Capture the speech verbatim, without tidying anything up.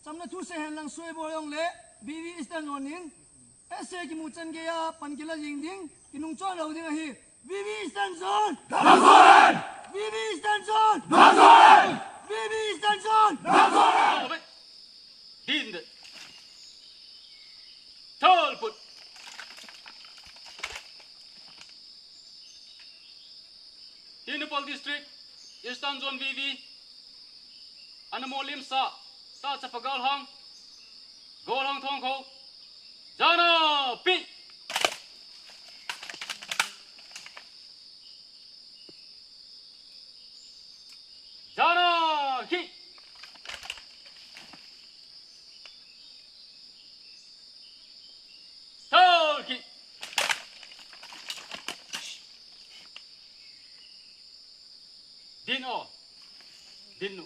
Chamna thu seihen lang sui boi jongle, V V Eastern Zone in S A kimu chan geiya pan kila jing ding, kinung chon lou ding ahi. V V Eastern Zone! V V Eastern Zone! V V Eastern Zone! Din de. Thol put. Tengnoupal District, Eastern Zone V V. Ana molim sa, ta chapa galhang, galhang thong kho. Jana pi. Jana hi. Thol ki. Din o. Din nu.